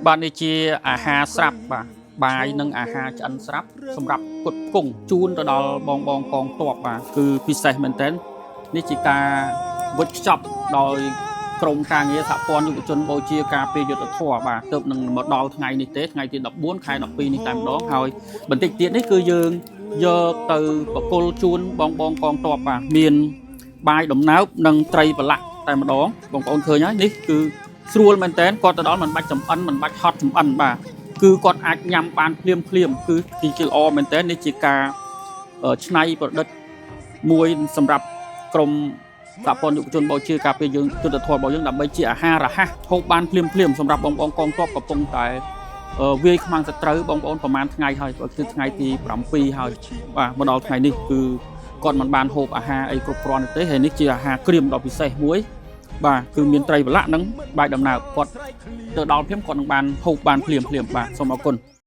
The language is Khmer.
បាទនេះជាអាហារស្រាប់បាទបាយនិងអាហារឆ្អិនស្រាប់សម្រាប់ផ្គត់ផ្គង់ជូនទៅដល់បងបងកងទ័ពបាទគឺពិសេសមែនទែននេះជាការវេចខ្ចប់ដោយក្រុមការងារសហព័ន្ធយុវជនបូជាការពារយុត្តិធម៌បាទទើបនឹងមកដល់ថ្ងៃនេះទេថ្ងៃទី14ខែ12នេះតែម្ដងហើយបន្តិចទៀតនេះគឺយើងយកទៅប្រគល់ជូនបងបងកងទ័ពបាទមានបាយដំណើបនិងត្រីប្រឡាក់តែម្ដងបងប្អូនឃើញហើយនេះគឺ ស្រួលមែនតើគាត់ទៅដល់មិនបាច់ចំអិនមិនបាច់ហត់ចំអិនបាទគឺគាត់អាចញ៉ាំបានភ្លាមភ្លាមគឺគឺជាល្អមែនតើនេះជាការច្នៃប្រឌិតមួយសម្រាប់ក្រុមសហព័ន្ធយុវជនបូជាការពារយើងយុទ្ធធម៌របស់យើងដើម្បីជាអាហាររហ័សហូបបានភ្លាមភ្លាមសម្រាប់បងប្អូនកងទ័ពកំពុងតែវាយខ្មាំងសត្រូវបងប្អូនប្រហែលថ្ងៃហើយគឺថ្ងៃទី7ហើយបាទមកដល់ថ្ងៃនេះគឺគាត់មិនបានហូបអាហារអីគ្រប់គ្រាន់ទេហើយនេះជាអាហារក្រៀមដ៏ពិសេសមួយ បាទគឺមានត្រីប្រឡាក់និងបាយដំណើបគាត់ទៅដល់ភ្លាមគាត់នឹងបានហូបបានភ្លាមភ្លាមបាទសូមអរគុណ។